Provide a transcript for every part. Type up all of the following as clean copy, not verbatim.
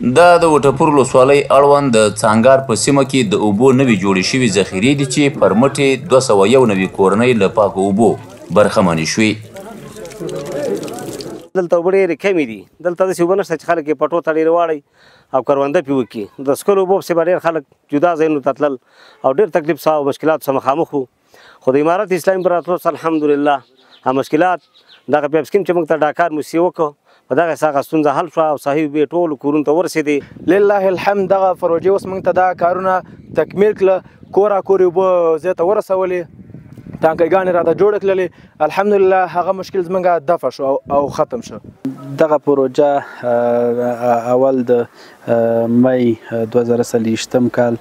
دا د وټپور ولسوالۍ اړوند د څانګار په سیمه کې د اوبو نوې جوړې شوې ذخیرې دي چې پر مټ یې 291 کورنۍ له پاکو اوبو برخمنې شوې. دلته اوبه ډېرې کمې دي، دلته داسې اوبه نشته چې خلک یې پټو ته ډېرې واړوي او کرونده پرې وکړي. د څښلو اوبو پسې به ډېر خلک جدا ځایونو ته تلل او ډېر تکلیف سره او مشکلاتو سره مخامخ وو، خو د امارت اسلامي په راتلو سره الحمدلله هغه مشکلات دغه پیپ سکیم چې موږ ته ډاکار موسیسې وکړو په دغه هغه ستونزه حل شوه او صحیح اوبه ټولو کورونو ته ورسېدې. لله الحمد دغه پروژې اوس موږ ته دا کارونه تکمیل کړه، کورا کورې اوبه ځای ته ورسولې، ټانکیګانې راته جوړې کړلې، الحمدلله هغه مشکل زموږ دفع شو او ختم شو. دغه پروژه اول د مې 2023 کال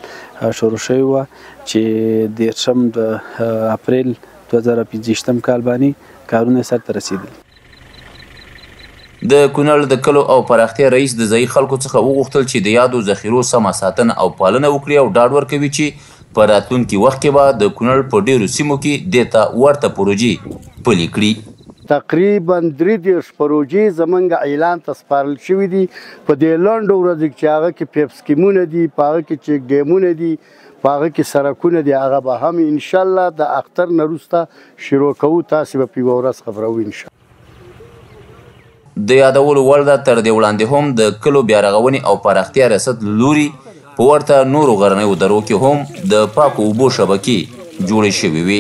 شروع شوې وه چې 13 د اپریل 2025 کال باندې کارونه سرته رسېدلي. د کونړ د کلو او پراختیا رئیس د ځایي خلکو څخه وغوښتل چې د یادو ذخیرو سمه ساتنه او پالنه وکړي او ډاډ ورکوي چې په راتلونکي وخت کې به د کونړ په ډېرو سیمو کې دې ته ورته پروژې پلي کړي. تقریبا 33 پروژې زمونږ اعلان ته سپارل شوي دي په دې لنډو ورځو کې، چې هغه کې پیپ سکیمونه دي، په هغه کې چیک ډیمونه دي، په هغه کې سرکونه دي، هغه به هم انشاءالله د اختر نه وروسته شروع کوو، تاسې به په یوه ورځ خبروو انشاءالله. د یادولو وړ ده تر دې وړاندې هم د کلو بیارغونې او پراختیا ریاست لوري په ورته نورو غرنیو درو کې هم د پاکو اوبو شبکې جوړې شوې وې.